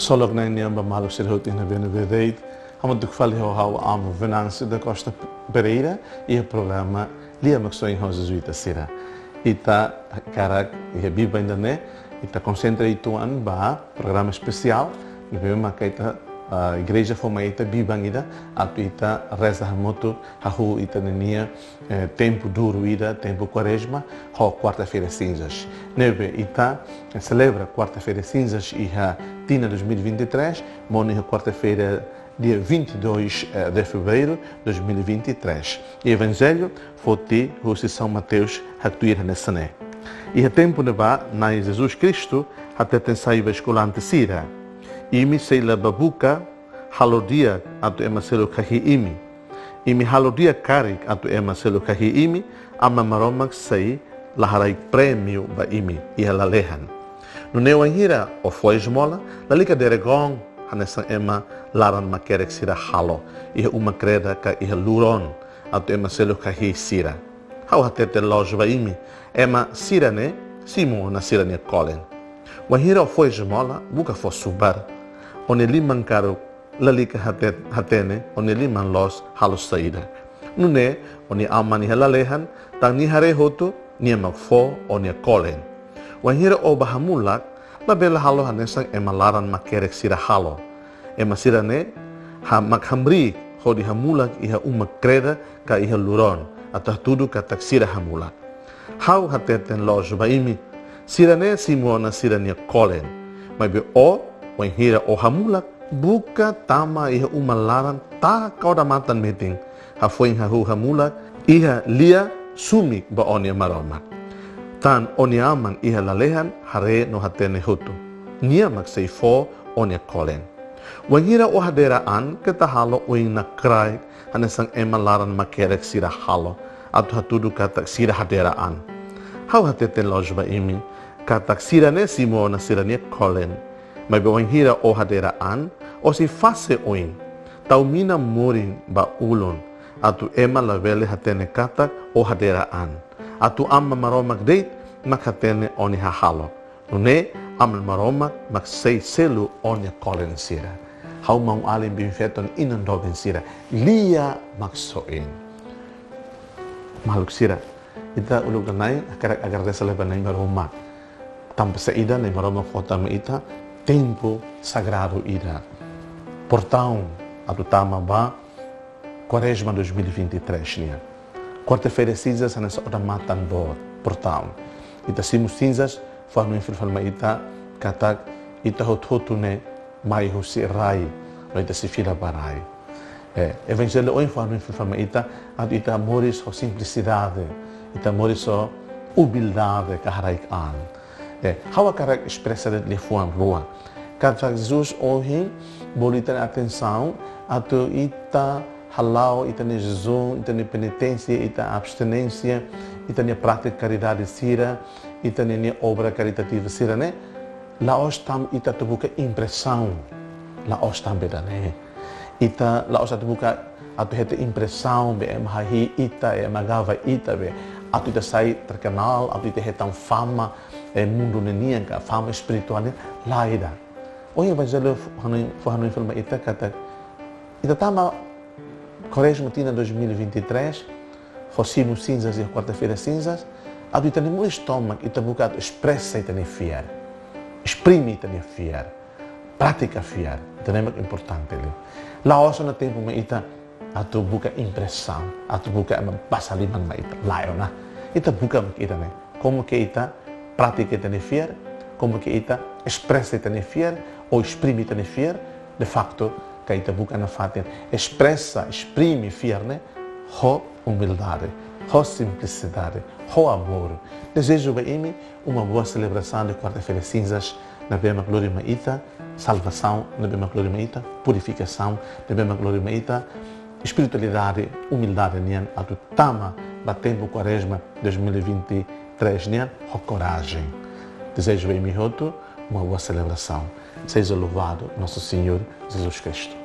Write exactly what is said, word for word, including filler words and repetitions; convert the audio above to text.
Ksolok Na'i nian ba maluk sira hotu iha ne'ebé-ne'ebé de'it. Hamutuk fali ho ha'u Amu Venâncio da Costa Pereira iha programa Lia Maksoin ho Jesuita sira. Ita hakarak iha biban ida-ne'e, ita konsentra uitoan ba programa espesiál ne'ebé maka ita, ah, igreja fó mai ita biban ida atu ita reza hamutuk, hahú ita-nia, eh, tempu duru ida, tempu Kuarezma, ho Kuarta-feira Sinzas. Ne'ebé ita, eh, selebra Kuarta-feira Sinzas iha tinan dois mil e vinte e três, monu iha kuarta-feira, dia vinte e dois, eh, de fevereiro de dois mil e vinte e três. Evanjellu foti husi São Mateus, haktuir hanesan ne'e. Iha tempu ne'ebá, Na'i Jesus Kristu hateten sai ba eskolante sira: Imi sei la bá buka halo di'ak atu ema seluk hahi'i imi. Imi halo di'ak karik atu ema seluk hahi'i imi, Aman Maromak sei la haraik prémiu ba imi iha lalehan. Nune'e wainhira ó fó esmola, lalika dere goon hanesan ema laran makerek sira halo iha uma kreda ka iha luron, atu ema seluk hahi'i sira. Ha'u hatete loos ba imi, ema sira-ne'e simu ona sira-nia kolen. Wainhira ó fó esmola, buka fó subar. Ó-nia liman karuk lalika hate-, hatene ó-nia liman loos halo saida. Nune'e, ó-nia Aman iha lalehan, tan Nia haree hotu, Nia mak fó ó-nia kolen. Wainhira ó bá hamulak, labele halo hanesan ema laran makerek sira halo. Ema sira-ne'e ha-, mak hamriik hodi hamulak iha uma kreda ka iha luron, atu hatudu katak sira hamulak. Ha'u hateten loos ba imi, sira-ne'e simu ona sira-nia kolen. Maibé ó, wainhira ó hamulak, buka tama iha uma laran taka odamatan metin, hafoin hahú hamulak, iha lia sumik ba ó-nia Maromak. Tan ó-nia Aman iha lalehan haree no hatene hotu. Nia mak sei fó ó-nia kolen. Wainhira ó hadera an, keta halo oin nakraik hanesan ema laran makerek sira halo, atu hatudu katak sira hadera an. Ha'u hateten loos ba imi, katak sira-ne'e simu ona sira-nia kolen. Maibé wainhira ó hadera an, ó sei fase oin, tau mina morin ba ulun, atu ema labele hatene katak ó hadera an, atu Aman Maromak de'it mak hatene ó-nia hahalok. Nune'e Aman Maromak mak sei selu ó-nia kolen sira. Ha'u maun-alin biin-feton inan doben sira, Lia Maksoin. Maluk sira, ita uluk danai hakarak agradese liu ba Na'i Maromak. Tanba saida? Na'i Maromak fó tama ita tempu sagradu ida, portaun atu tama ba Kuarezma dois mil e vinte e três nian. Kuarta-feira Sinzas hanesan odamatan boot, portaun. Ita simu sinzas, fó hanoin fila fali mai ita katak ita hotu-hotu ne'e mai husi rai, no ita sei fila ba rai. Eh, Evanjellu ohin fó hanoin fila fali mai ita atu ita moris ho simplisidade, ita moris ho umildade ka haraik an. Eh, ha'u hakarak espresa de'it liafuan rua. Katak Jesus ohin bolu ita-nia atensaun atu ita hala'o ita-nia jejún, ita-nia peniténsia, ita abstinénsia, ita-nia prátika karidade sira, ita-nia, nia obra karitativa sira-ne'e la'ós tanba ita atu buka impresaun, la'ós tanba ida-ne'e. Ita la'ós atu buka atu hetan impresaun be ema hahi'i ita, ema gaba ita be, atu ita sai terkenal, atu ita hetan fama, eh, mundu ne'e nian ka fama espirituál nian, lae ida. Ohin Evanjellu fó hanoin, fó hanoin fila mai ita katak ita tama Kuarezma tinan dois mil e vinte e três, ho simu sinzas iha Kuarta-feira Sinzas, atu ita-nia moris tomak ita buka atu espresa ita-nia fiar, esprime ita-nia fiar, pratika fiar. Ida-ne'e mak importante liu. La'ós ona tempu mai ita atu buka impresaun, atu buka ema basa liman mai ita. Lae ona. Ita buka mak ida-ne'e. Komu ke ita pratika ita-nia fiar, komu ke ita espresa ita-nia fiar, ou esprime ita-nia fiar, de facto, ka ita buka nafatin espresa, esprime fiar ne'e ho umildade, ho simplisidade, ho amor. Dezeju ba imi uma boa celebração de Quarta-feira Cinzas, ne'ebé mak lori mai ita salvasaun, ne'ebé mak lori mai ita purifikasaun, ne'ebé mak lori mai ita espiritualidade, umildade nian atu tama ba tempu Kuarezma dois mil e vinte e três nian ho korajen. Dezeju ba imi hotu uma boa celebração. Seja louvado nosso Senhor Jesus Cristo.